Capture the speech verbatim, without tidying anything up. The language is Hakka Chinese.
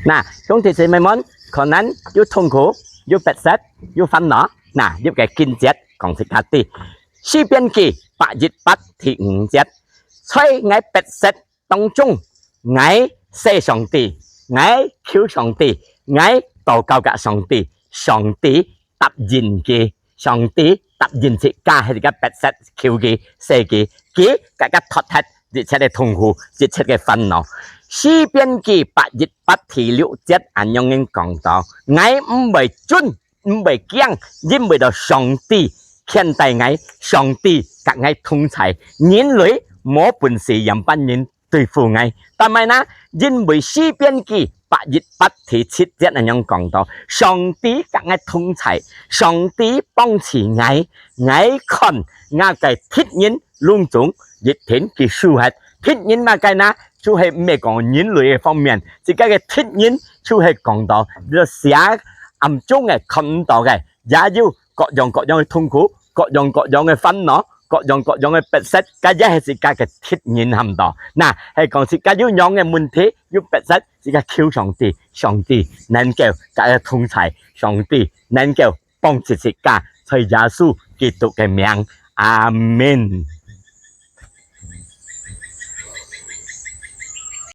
那，兄弟姊妹們，可能有痛苦，有逼迫，有煩惱。那，有个經節講自家知，詩篇記百一八第五節，在𠊎逼迫當中，𠊎謝上帝，𠊎求上帝，𠊎禱告甲上帝，上帝答應佢，上帝答應自家係个逼迫求佢，謝佢，佢甲佢脫忒一切个痛苦，一切个煩惱。詩篇記百一八第六節恁樣講到：𠊎毋會顫，毋會驚，因為到上帝牽帶𠊎，上帝甲𠊎同在，人類無本事仰般人對付𠊎。但係呢，因為詩篇記百一八第七節恁樣講到：上帝甲𠊎同在，上帝幫持𠊎，𠊎看𠊎个敵人攏總一定佢輸忒。敵人麼个呢？就係毋係講人類个方面，自家个敵人就係講到這些暗中个看毋到个，也有各樣各樣个痛苦，各樣各樣个煩惱，各樣各樣个逼迫，該也係自家个敵人，係毋係？那，係講自家有樣个問題，有逼迫，自家求上帝，上帝能夠甲佢同在，上帝能夠幫助自家，在耶穌基督个名，阿門。